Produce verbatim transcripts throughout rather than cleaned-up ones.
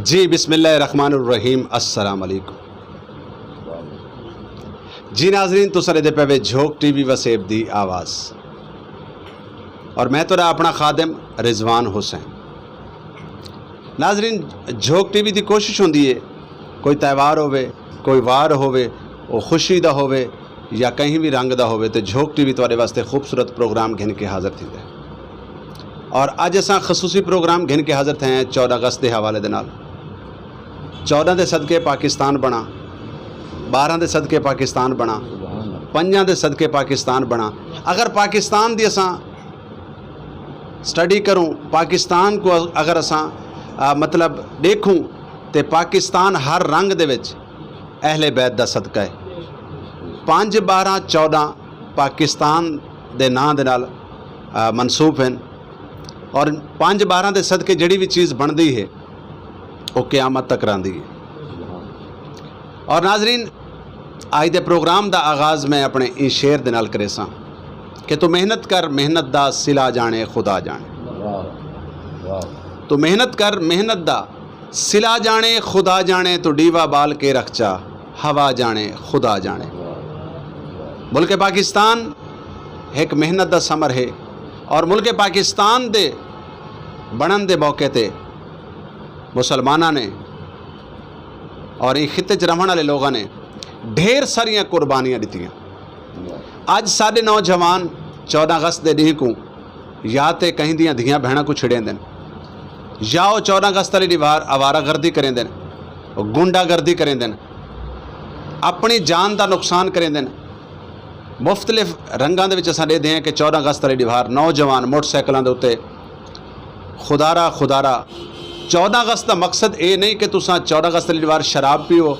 جی، بسم اللہ الرحمن الرحیم۔ السلام علیکم۔ جی ناظرین، تساں ݙیہدے پئے وے جھوک ٹی وی وسیب دی آواز، اور میں تہاݙا اپݨا خادم رضوان حسین۔ ناظرین، جھوک ٹی وی دی کوشش ہوندی ہے، کوئی تہوار ہووے، کوئی وار ہووے، او خوشی دا ہووے یا کہیں وی رنگ دا ہووے، تے جھوک ٹی وی تہاݙے واسطے خوبصورت پروگرام گھن کے حاضر تھیندا ہے۔ اور اڄ اساں خصوصی پروگرام گھن کے حاضر تھئے ہیں چودہ اگست دے حوالے دے نال۔ چودہ دے صدقے پاکستان بݨا، بارہ دے صدقے پاکستان بݨا، پنجاں دے صدقے پاکستان بݨا۔ اگر پاکستان دی اساں سٹڈی کروں، پاکستان کوں اگر اساں، آ، مطلب ݙیکھوں، تے پاکستان ہر رنگ دے وچ اہل بیت دا صدقہ ہے۔ پنج، بارہ، چودہ پاکستان دے ناں دے نال، آ، منسوب ہن، اور پنج بارہ دے صدقے جڑی وی چیز بݨدی ہے، او قیامت تک رہندی ہے۔ اور ناظرین، اڄ دے پروگرام دا آغاز میں اپݨے ایں شعر دے نال کریساں کہ تو محنت کر، محنت دا صلہ ڄاݨے خدا ڄاݨے۔ تو محنت کر، محنت دا صلہ ڄاݨے خدا ڄاݨے، تو ݙیوا ٻال کے رکھ چا، ہوا ڄاݨے خدا ڄاݨے۔ ملک پاکستان ہک محنت دا ثمر ہے، اور ملک پاکستان دے بݨݨ دے موقع تے مسلماناں نے اور ایں خطے چ رہوݨ والے لوگاں نے ڈھیر ساریاں قربانیاں ݙتیاں۔ اڄ ساݙے نوجوان چودہ اگست دے ݙینہہ کوں یا تے کہیں دیاں دھیاں بھیݨاں کوں چھڑیندن، یا او چودہ اگست والی ݙیہاڑ آوارہ گردی کریندن، غنڈہ گردی کریندن، اپݨی جان دا نقصان کریندن۔ مختلف رنگاں دے وچ اساں ݙیہدے ہیں کہ چودہ اگست والی ݙیہاڑ نوجوان موٹر سائیکلاں دے اتے خدارا خدارا۔ چودہ اگست دا مقصد اے نہیں کہ تساں چودہ اگست والی ݙیہاڑ شراب پیو،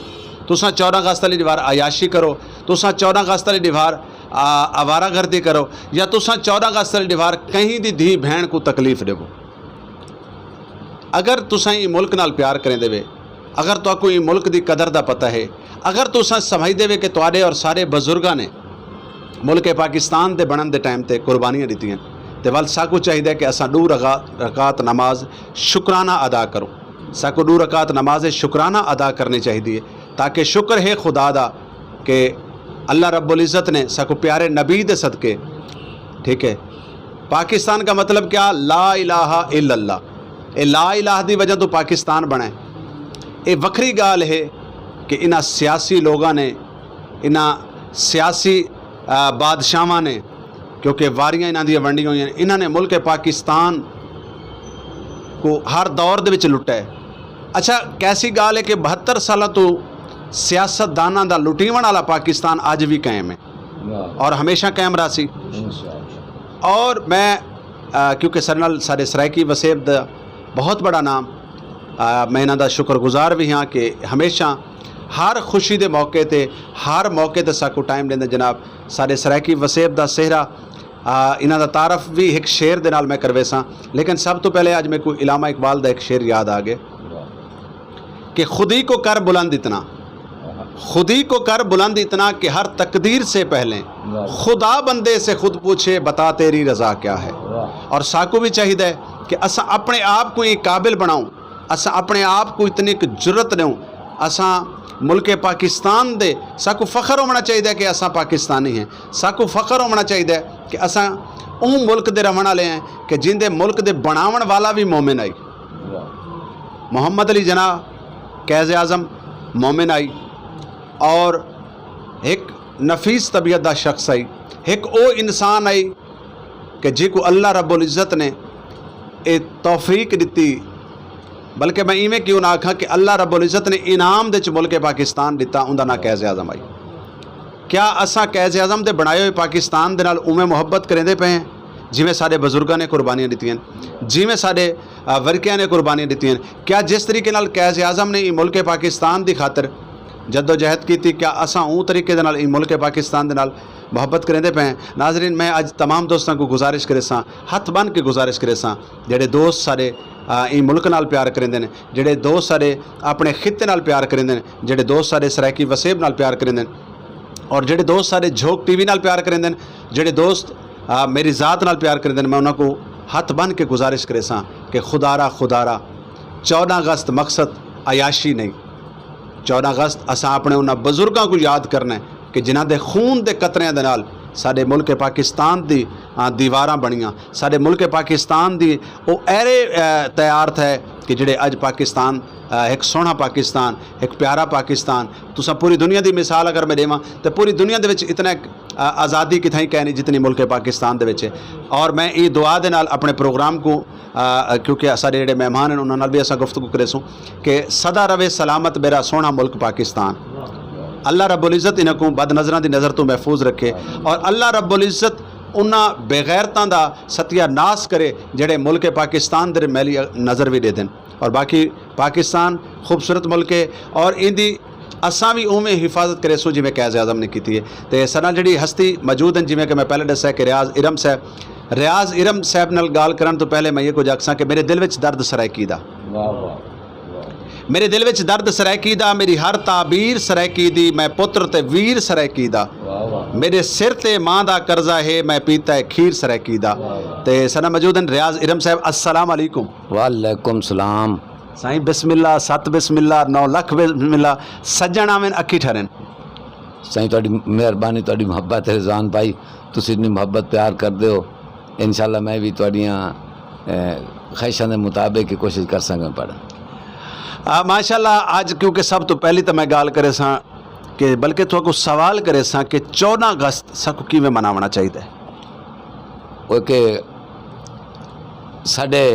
تساں چودہ اگست والی ݙیہاڑ عیاشی کرو، تساں چودہ اگست والی ݙیہاڑ، آ، آوارہ گردی کرو، یا تساں چودہ اگست والی ݙیہاڑ کہیں دی دھی بھیݨ کوں تکلیف ݙیو۔ اگر تساں ایں ملک نال پیار کریندے وے، اگر تہاکوں ایں ملک دی قدر دا پتہ ہے، اگر تساں سمجھدے وے کہ تہاݙے اور سارے بزرگاں نے ملک پاکستان دے بݨݨ دے ٹائم تے قربانیاں ݙتیاں، تے ول ساکوں چاہیدا ہے کہ اساں ݙو رکعت، رکعت نماز شکرانہ ادا کروں۔ ساکوں ݙو رکعت نماز شکرانہ ادا کرݨی چاہیدی ہے، تاکہ شکر ہے خدا دا کہ اللہ رب العزت نے ساکوں پیارے نبی دے صدقے، ٹھیک ہے، پاکستان کا مطلب کیا؟ لا الہ الا اللہ۔ اے لا الہ دی وجہ توں پاکستان بݨا ہے۔ اے وکھری ڳالھ ہے کہ انہاں سیاسی لوگاں نے، انہاں سیاسی، آ، بادشاہواں نے، کیونکہ واریاں انہاں دیاں ونڈیاں ہوئیاں، انہاں نے ملک پاکستان کوں ہر دور دے وچ لٹا ہے۔ اچھا، کیسی ڳالھ ہے کہ بہتر سالاں توں سیاست داناں دا لٹیوݨ والا پاکستان اڄ وی قائم ہے اور ہمیشہ قائم رہسی۔ اور میں، آ، کیونکہ ساݙے نال ساݙے سرائیکی وسیب دا بہت بڑا نام، آ، میں انہاں دا شکر گزار وی ہاں کہ ہمیشہ ہر خوشی دے موقع تے، ہر موقع تے ساکوں ٹائم ݙیندے۔ جناب، ساݙے سرائیکی وسیب دا سہرا، آ، انہاں دا تعارف وی ہک شعر دے نال میں کرویساں، لیکن سب توں پہلے اڄ میکوں علامہ اقبال دا ہک شعر یاد آ ڳئے کہ خودی کو کر بلند اتنا، خودی کو کر بلند اتنا کہ ہر تقدیر سے پہلے خدا بندے سے خود پوچھے، بتا تیری رضا کیا ہے۔ اور ساکوں وی چاہیدا ہے کہ اساں اپݨے آپ کوں ایں قابل بݨاؤں، اساں اپݨے آپ کوں اتنی ہک جرات ݙیوں، اساں ملک پاکستان دے، ساکوں فخر ہووݨا چاہیدا ہے کہ اساں پاکستانی ہیں، ساکوں فخر ہووݨا چاہیدا ہے کہ اساں اوں ملک دے رہوݨ والے ہیں کہ جیندے ملک دے بݨاوݨ والا وی مومن ہئی۔ محمد علی جناح قائد اعظم مومن ہئی اور ہک نفیس طبیعت دا شخص ہئی، ہک او انسان ہئی کہ جیکوں اللہ رب العزت نے اے توفیق ݙتی، بلکہ میں ایویں کیوں نہ آکھاں کہ اللہ رب العزت نے انعام دے وچ ملک پاکستان ݙتا، اوندا ناں قائد اعظم ہئی۔ کیا اساں قائد اعظم دے بݨائے ہوئے پاکستان دے نال اونویں محبت کریندے پئے ہیں جیویں ساݙے بزرگاں نے قربانیاں ݙتیاں، جیویں ساݙے، آ، ورقیاں نے قربانیاں ݙتیاں؟ کیا جس طریقے نال قائد اعظم نے ایں ملک پاکستان دی خاطر جدوجہد کیتی، کیا اساں اوں طریقے دے نال ایں ملک پاکستان دے نال محبت کریندے پئے ہیں؟ ناظرین، میں اڄ تمام دوستاں کوں گزارش کریساں، ہتھ بن کے گزارش کریساں، جیڑھے دوست ساݙے، آ، ایں ملک نال پیار کریندے نے، جیڑھے دوست ساݙے اپݨے خطے نال پیار کریندے نے، جیڑھے دوست ساݙے سرائیکی وسیب نال پیار کریندے نے، اور جیڑھے دوست ساݙے جھوک ٹی وی نال پیار کریندے نے، جیڑھے دوست، آ، میری ذات نال پیار کریندے نے، میں انہاں کوں ہتھ بن کے گزارش کریساں کہ خدارا، خدارا، چودہ اگست مقصد عیاشی نہیں۔ چودہ اگست اساں اپنے انہاں بزرگاں کوں یاد کرنا ہے کہ جنہاں دے خون دے قطریاں دے نال ساڈے ملک پاکستان دی آ، دیواراں بنیاں۔ ساڈے ملک پاکستان دی او ایرے آ، تیار تھئے کہ جڑے اج پاکستان آ، ہک سوہنا پاکستان، ہک پیارا پاکستان۔ تساں پوری دنیا دی مثال اگر میں ڈیواں تے پوری دنیا دے وچ اتنا آ، آزادی کتھائیں کائنی جتنی ملک پاکستان دے وچ ہے۔ اور میں ایں دعا دے نال اپنے پروگرام کوں آ، کیونکہ اساڈے جڑے مہمان ہیں انہاں نال بھی اساں گفتگو کریسوں کہ سدا رہے سلامت میرا سوہنا ملک پاکستان۔ اللہ رب العزت انہاں کوں بد نظراں دی نظر توں محفوظ رکھے اور اللہ رب العزت انہاں بے غیرتاں دا ستیہ ناس کرے جڑے ملک پاکستان دے میلی نظر بھی ڈیدن۔ اور باقی پاکستان خوبصورت ملک ہے اور ایندی اساں وی اونویں حفاظت کریسوں جیویں قائد اعظم نے کیتی ہے۔ تے ساڈے نال جڑی ہستی موجود ہیں جیویں کہ میں پہلے ڈسیا کہ ریاض ارم صاحب، ریاض ارم صاحب نال گال کرن تو پہلے میں یہ کچھ آکھساں کہ میرے دل وچ درد سرائیکی دا، میرے دل وچ درد سرائیکی دا، میری ہر تعبیر سرائیکی دی، میں پتر تے ویر سرائیکی دا، میرے سر تے ماں دا قرضہ ہے، میں پیتا ہے کھیر سرائیکی دا۔ تے ساڈے نال موجود ہیں ریاض ارم صاحب، السلام علیکم۔ وعلیکم السلام۔ سائیں بسم اللہ، ست بسم اللہ، نو لکھ بسم اللہ، سجݨ آون اکھی ٹھرن۔ سائیں تہاݙی مہربانی، تہاݙی محبت ہے رضوان بھائی، تسی اتنی محبت پیار کردے ہو، انشاءاللہ میں وی تہاݙیاں خواہشاں دے مطابق کوشش کرساں کہ پڑھاں۔ ماشاءاللہ، اج کیونکہ سب توں پہلی تاں میں ڳالھ کریساں کہ بلکہ تہاکوں سوال کریساں کہ چودہ اگست ساکوں کیویں مناوݨا چاہیدا ہے؟ او کہ ساڈے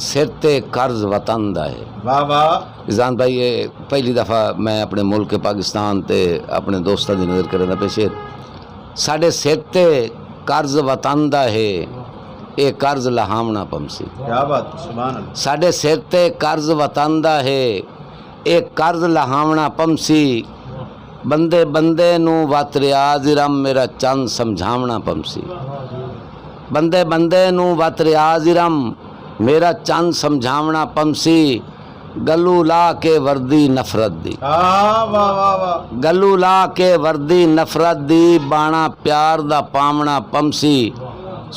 سر تے قرض وطن دا ہے۔ واہ واہ۔ رضوان بھائی، اے پہلی دفعہ میں اپنے ملک پاکستان تے اپنے دوستاں دی نظر کریندا پئے شعر۔ ساڈے سر تے قرض وطن دا ہے، اے قرض لہاوݨا پمسی۔ کیا بات، سبحان اللہ۔ ساڈے سر تے قرض وطن دا ہے، اے قرض لہاوݨا پمسی۔ بندے بندے نوں وت ریاض ارم میرا چند سمجھاوݨا پمسی۔ بندے بندے نوں وت ریاض ارم میرا چند سمجھاوݨا پمسی۔ گلو لا کے وردی نفرت دی۔ آہ، واہ، واہ، واہ۔ گلو لا کے وردی نفرت دی، باݨا پیار دا پاوݨا پمسی۔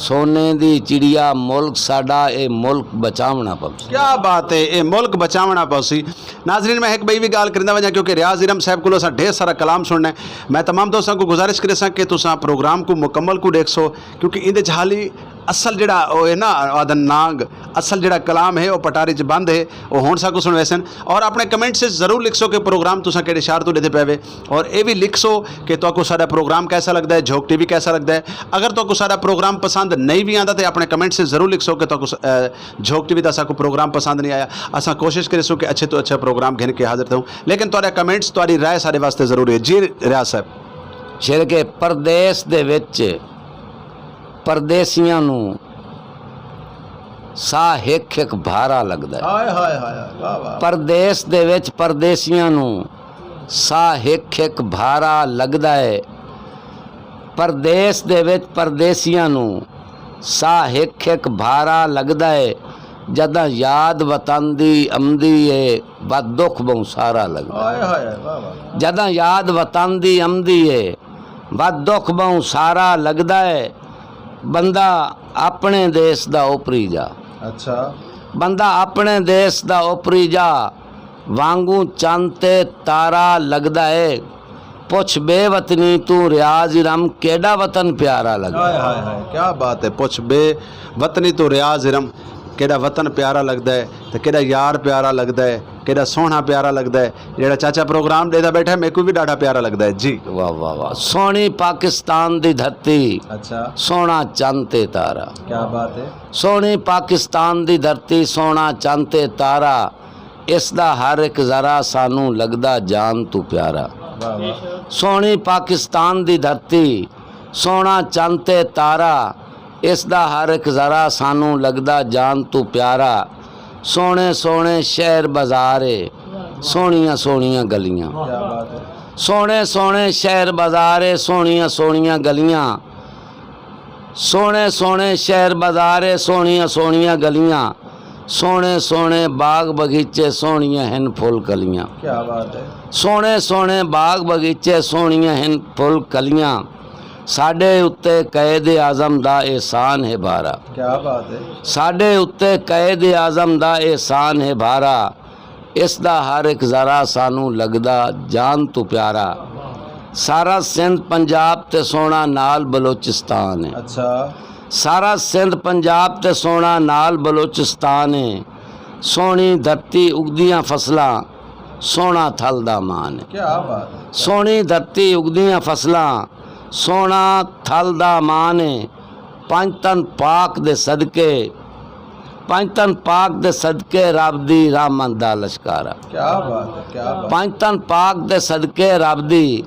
سونے دی چڑیا ملک ساڈا، اے ملک بچاوݨا پمسی۔ کیا بات ہے، اے ملک بچاوݨا پمسی۔ ناظرین، میں ہک ٻئی وی ڳالھ کریندا ونڄاں، کیونکہ ریاض ارم صاحب کولوں اساں ڈھیر سارا کلام سݨنا ہے۔ میں تمام دوستاں کوں گزارش کریساں کہ تساں پروگرام کوں مکمل کوں ݙیکھسو، کیونکہ ایندے چ حالی اصل جڑا او ہے نا، آدن نانگ، اصل جڑا کلام ہے، او پٹاری چ بند ہے، او ہݨ ساکوں سݨویسن۔ اور اپنے کمنٹس وچ ضرور لکھسو کہ پروگرام تساں کیڑھے شہر توں ݙیہدے پئے وے، اور اے وی لکھسو کہ تہاکوں ساڈا پروگرام کیسا لڳدا ہے، جھوک ٹی وی کیسا لڳدا ہے۔ اگر تہاکوں ساڈا پروگرام پسند نہیں وی آندا تے اپنے کمنٹس وچ ضرور لکھسو کہ تہاکوں س-، اے، جھوک ٹی وی دا ساکوں پروگرام پسند نہیں آیا۔ اساں کوشش کریسوں کہ اچھے توں اچھا پروگرام گھن کے حاضر تھیوں، لیکن تہاڈے کمنٹس، تہاڈی رائے ساڈے واسطے ضروری ہے۔ جی ریاض صاحب۔ شعر کہ پردیس دے وچ پردیسیاں نوں ساہ ہک ہک بھارا لڳدا ہے۔ ہائے، ہائے، ہائے، ہائے، واہ، واہ۔ پردیس دے وچ پردیسیاں نوں ساہ ہک ہک بھارا لڳدا ہے۔ پردیس دے وچ پردیسیاں نوں ساہ ہک ہک بھارا لڳدا ہے۔ جݙاں یاد وطن دی امدی ہے، وت ݙکھ ٻہوں سارا لڳدا ہے۔ ہائے، ہائے، واہ، واہ۔ جݙاں یاد وطن دی امدی ہے، وت ݙکھ ٻہوں سارا لڳدا ہے۔ بندہ اپݨے دیس دا اوپری جا۔ اچھا۔ بندہ اپݨے دیس دا اوپری جا، وانگوں چن تے تارا لڳدا ہے۔ پچھ بے وطنی توں ریاض ارم، کیݙا وطن پیارا لڳدا ہے۔ ہائے، ہائے، ہائے، کیا بات ہے۔ پچھ بے وطنی توں ریاض ارم، کیݙا وطن پیارا لڳدا ہے تے کیݙا یار پیارا لڳدا ہے، کیݙا سوہݨا پیارا لڳدا ہے۔ جیڑھا چاچا پروگرام ݙیہدا ٻیٹھا ہے، میکوں وی ݙاڈھا پیارا لڳدا ہے۔ جی۔ واہ، واہ، واہ۔ سوہݨی پاکستان دی دھرتی، اچھا۔ سوہݨا چن تے تارا۔ کیا بات ہے۔ سوہݨی پاکستان دی دھرتی، سوہݨا چن تے تارا، اس دا ہر ہک ذرہ سانوں لڳدا جان توں پیارا۔ واہ، واہ۔ سوہݨی پاکستان دی دھرتی، سوہݨا چن تے تارا، اس دا ہر ہک ذرہ سانوں لڳدا جان توں پیارا۔ سوہݨے سوہݨے شہر بازار اے، سوہݨیاں سوہݨیاں گلیاں۔ کیا بات ہے۔ سوہݨے سوہݨے شہر بازار اے، سوہݨیاں سوہݨیاں گلیاں۔ سوہݨے سوہݨے شہر بازار اے، سوہݨیاں سوہݨیاں گلیاں۔ سوہݨے سوہݨے باغ بغیچے، سوہݨیاں ہن پھل کلیاں۔ کیا بات ہے۔ سوہݨے سوہݨے باغ بغیچے، سوہݨیاں ہن پھل کلیاں۔ ساݙے اتے قائد اعظم دا احسان ہے بھارا۔ کیا بات ہے۔ ساݙے اتے قائد اعظم دا احسان ہے بھارا۔ اس دا ہر ہک ذرا سانوں لڳدا جان توں پیارا۔ سارا سندھ پنجاب تے سوہݨا نال بلوچستان ہے۔ اچھا۔ سارا سندھ پنجاب تے سوہݨا نال بلوچستان ہے۔ سوہݨی دھرتی اڳدیاں فصلاں، سوہݨا تھل دا مان ہے۔ کیا بات ہے۔ سوہݨی دھرتی اڳدیاں فصلاں، سوہݨا تھل دا مان ہے۔ پنج تن پاک دے صدقے، پنج تن پاک دے صدقے رب دی رحمت دا لشکارا۔ کیا بات ہے، کیا بات۔ پنج تن پاک دے صدقے رب دی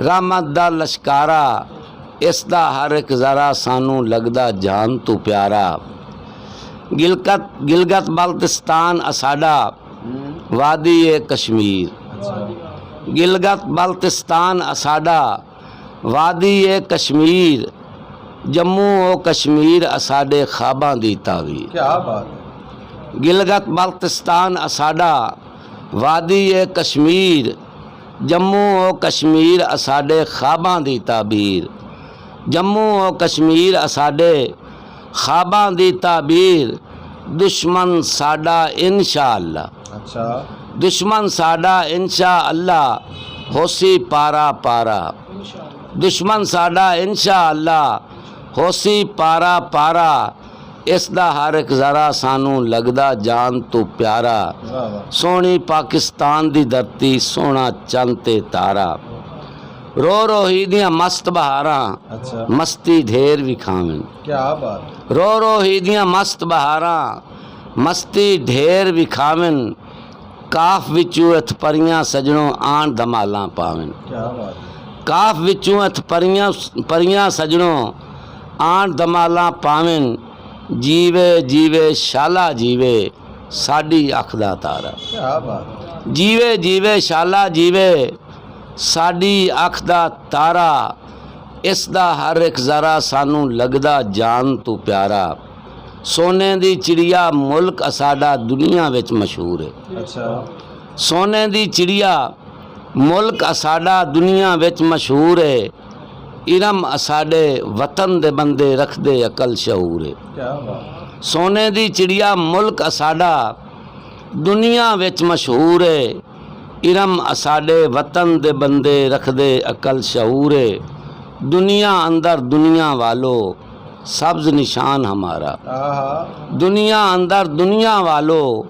رحمت دا لشکارا۔ اس دا ہر ہک ذرا سانوں لڳدا جان توں پیارا۔ گلگت گلگت بلتستان اساݙا، وادی اے کشمیر۔ گلگت بلتستان اساݙا، وادی اے کشمیر۔ جموں او کشمیر اساݙے خواباں دی تعبیر۔ کیا بات ہے۔ گلگت بلتستان اساݙا، وادی اے کشمیر۔ جموں او کشمیر اساݙے خواباں دی تعبیر۔ جموں او کشمیر اساݙے خواباں دی تعبیر۔ دشمن ساݙا انشاءاللہ، اچھا۔ دشمن ساݙا انشاءاللہ ہوسی پارا پارا۔ دشمن ساݙا انشاءاللہ ہوسی پارا پارا۔ اس دا ہر ہک ذرا سانوں لڳدا جان توں پیارا۔ واہ واہ۔ سوہݨی پاکستان دی دھرتی، سوہݨا چن تے تارا۔ رو رو ہی دیاں مست بہاراں، اچھا۔ مستی ڈھیر وکھاون۔ کیا بات۔ رو رو ہی دیاں مست بہاراں، مستی ڈھیر وکھاون۔ کاف وچوں اتھ پریاں سڄݨو، آن دھمالاں پاون۔ کیا بات ہے۔ کاف وچوں اتھ پریاں، پریاں سڄݨو، آن دھمالاں پاون۔ جیوے جیوے شالا جیوے، ساݙی اکھ دا تارا۔ کیا بات ہے۔ جیوے جیوے شالا جیوے، ساݙی اکھ دا تارا۔ اس دا ہر ہک ذرا سانوں لڳدا جان توں پیارا۔ سونے دی چڑیا ملک اساݙا دنیا وچ مشہور ہے۔ اچھا۔ سونے دی چڑیا ملک اساݙا دنیا وچ مشہور ہے۔ ارم اساݙے وطن دے بندے رکھدے عقل شعور ہے۔ کیا بات۔ سونے دی چڑیا ملک اساݙا دنیا وچ مشہور ہے۔ ارم اساݙے وطن دے بندے رکھدے عقل شعور ہے۔ دنیا اندر دنیا والو سبز نشان ہمارا۔ آہا۔ دنیا اندر دنیا والو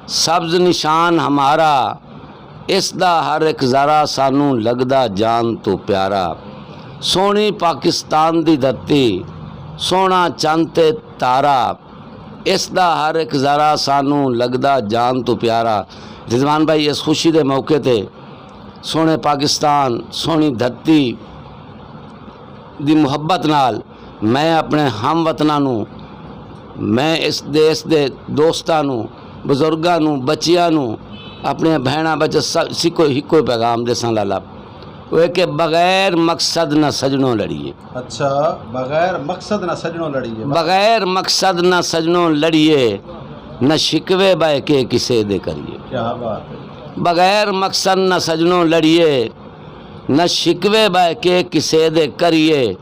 سبز نشان ہمارا۔ اس دا ہر ہک ذرا سانوں لڳدا جان توں پیارا۔ سوہݨی پاکستان دی دھرتی، سوہݨا چن تے تارا۔ اس دا ہر ہک ذرا سانوں لڳدا جان توں پیارا۔ رضوان بھائی، اس خوشی دے موقع تے سوہݨے پاکستان، سوہݨی دھرتی دی محبت نال میں اپݨے ہم وطناں نوں، میں اس دیس دے دوستاں نوں، بزرگاں نوں، بچیاں نوں، اپݨیاں بھیݨاں بچے سب سکو ہکو پیغام ݙیساں لالا، او ہے کہ بغیر مقصد نہ سڄݨو لڑیے۔ اچھا، بغیر مقصد نہ سڄݨو لڑیے۔ بغیر مقصد نہ سڄݨو لڑیے، نہ شکوے بہہ کے کسے دے کریے۔ کیا بات ہے۔ بغیر مقصد نہ سڄݨو لڑیے، نہ شکوے بہہ کے کسے دے کریے۔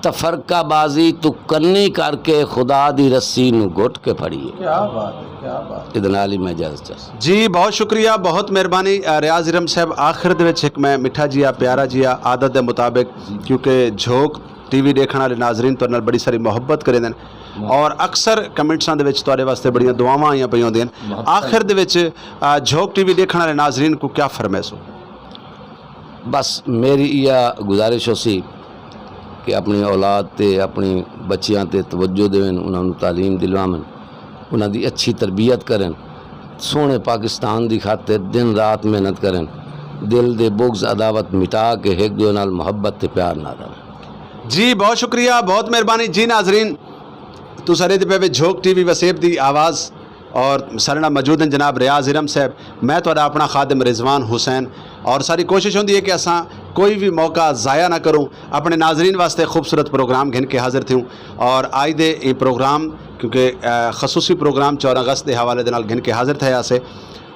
تفرقہ بازی توں کنی کر کے خدا دی رسی نوں گھٹ کے پھڑیے۔ کیا بات ہے، کیا بات ہے۔ ایندے نال ہی میں اجازت چاہساں۔ جی، بہت شکریہ، بہت مہربانی۔ آ، ریاض ارم صاحب، آخر دے وچ ہک میں مٹھا جیا، پیارا جیا، عادت دے مطابق، کیونکہ جھوک ٹی وی ݙیکھݨ والے ناظرین تہاݙے نال بڑی ساری محبت کریندن اور اکثر کمنٹساں دے وچ تہاݙے واسطے بڑیاں دعاواں آئیاں پئیاں ہوندین۔ آخر دے وچ، آ، جھوک ٹی وی ݙیکھݨ والے ناظرین کوں کیا فرمیسو؟ بس میری ایہا گزارش ہوسی کہ اپݨی اولاد تے، اپݨی بچیاں تے توجہ ݙیون، انہاں نوں تعلیم دلواون، انہاں دی اچھی تربیت کرن، سوہݨے پاکستان دی خاطر دن رات محنت کرن، دل دے بغض عداوت مٹا کے ہک ݙوئے نال محبت تے پیار نال رہون۔ جی، بہت شکریہ، بہت مہربانی۔ جی ناظرین، تساں ݙیہدے پئے وے جھوک ٹی وی وسیب دی آواز اور ساݙے نال موجود ہیں جناب ریاض ارم صاحب۔ میں تہاݙا اپݨا خادم رضوان حسین، اور ساری کوشش ہوندی ہے کہ اساں کوئی وی موقع ضائع نہ کروں، اپݨے ناظرین واسطے خوبصورت پروگرام گھن کے حاضر تھیوں۔ اور اڄ دے ایں پروگرام، کیونکہ، آ، خصوصی پروگرام چودہ اگست دے حوالے دے نال گھن کے حاضر تھئے ہاسے،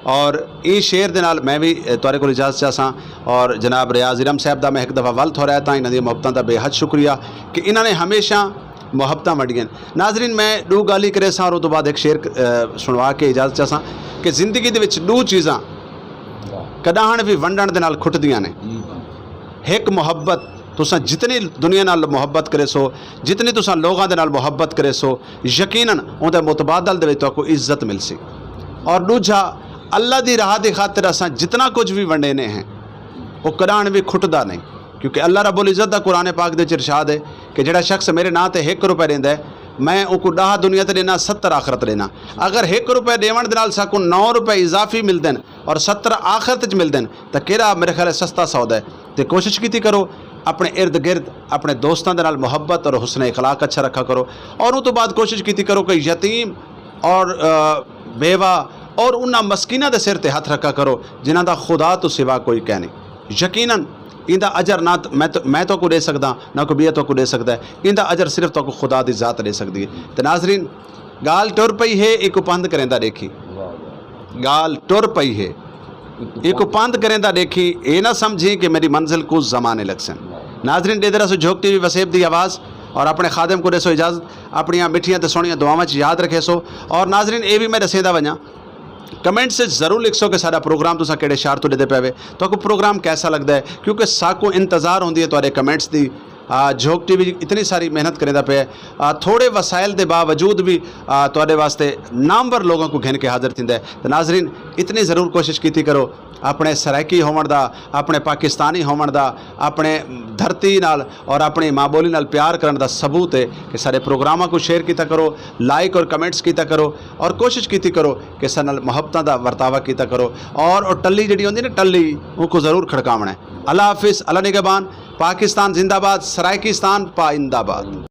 اور ایں شعر دے نال میں وی، آ، تہاݙے کول اجازت چاہساں، اور جناب ریاض ارم صاحب دا میں ہک دفعہ ول تھورائتاں، انہاں دی محبتاں دا بے حد شکریہ کہ انہاں نے ہمیشہ محبتاں ونڈیاں۔ ناظرین، میں ݙو ڳالھیں کریساں اور اوں توں بعد ہک شعر، اے، سݨوا کے اجازت چاساں کہ زندگی دے وچ ݙو چیزاں کݙاہݨ وی ونڈݨ دے نال کھٹدیاں نے۔ ہک محبت، تساں جتنی دنیا نال محبت کریسو، جتنی تساں لوگاں دے نال محبت کریسو، یقیناً اوندے متبادل دے وچ تہاکوں عزت ملسی۔ اور ݙوجھا، اللہ دی راہ دی خاطر اساں جتنا کجھ وی ونڈینے ہیں، او کݙاہݨ وی کھٹدا نہیں، کیونکہ اللہ رب العزت دا قرآن پاک دے وچ ارشاد ہے کہ جڑا شخص میرے ناں تے ہک روپے ݙیندا ہے، میں اوکوں ݙاہ دنیا تے ݙینا، ستر آخرت ݙینا۔ اگر ہک روپے ݙیوݨ دے نال ساکوں نو روپے اضافی ملدن اور ستر آخرت وچ ملدن، تاں کیڑا میرے خیال ہے سستا سودا ہے۔ تے کوشش کیتی کرو اپݨے ارد گرد اپݨے دوستاں دے نال محبت اور حسن اخلاق اچھا رکھا کرو، اور اوں توں بعد کوشش کیتی کرو کہ یتیم اور، آ، بیوہ اور انہاں مسکیناں دے سر تے ہتھ رکھا کرو جنہاں دا خدا توں سوا کوئی کائنی۔ یقیناً ایندا اجر نہ ت-، میں ت-، میں تہاکوں ݙے سڳداں، نہ کوئی ٻیا تہاکوں ݙے سڳدا ہے۔ ایندا اجر صرف تہاکوں خدا دی ذات ݙے سڳدی ہے۔ تے ناظرین، ڳالھ ٹر پئی ہے، ایکوں پندھ کریندا ݙیکھیں۔ ڳالھ ٹر پئی ہے، ایکوں پندھ کریندا ݙیکھیں۔ اے نہ سمجھیں کہ میݙی منزل کوں زمانے لڳسن۔ ناظرین، ݙیندے رہسو جھوک ٹی وی وسیب دی آواز اور اپݨے خادم کوں ݙیسو اجازت۔ اپݨیاں مٹھیاں تے سوہݨیاں دعاواں وچ یاد رکھیسو۔ اور ناظرین، اے وی میں ݙسیندا ونڄاں، کمنٹس وچ ضرور لکھسو کہ ساݙا پروگرام تساں کیڑھے شہر توں ݙیہدے پئے وے، تہاکوں پروگرام کیسا لڳدا ہے، کیونکہ ساکوں انتظار ہوندی ہے تہاݙے کمنٹس دی۔ آ، جھوک ٹی وی اتنی ساری محنت کریندا پئے، آ، تھوڑے وسائل دے باوجود وی، آ، تہاݙے واسطے نامور لوگاں کوں گھن کے حاضر تھیندا ہے۔ تے ناظرین، اتنی ضرور کوشش کیتی کرو اپݨے سرائیکی ہووݨ دا، اپݨے پاکستانی ہووݨ دا، اپݨے دھرتی نال اور اپݨی ماں ٻولی نال پیار کرݨ دا ثبوت ہے کہ ساݙے پروگراماں کوں شیئر کیتا کرو، لائک اور کمنٹس کیتا کرو، اور کوشش کیتی کرو کہ ساݙے نال محبتاں دا ورتاوا کیتا کرو، اور او ٹلی جڑی ہوندی نا، ٹلی، اونکوں ضرور کھڑکاوݨا ہے۔ اللہ حافظ، اللہ نگہبان۔ پاکستان زندہ باد، سرائیکستان پائندہ باد۔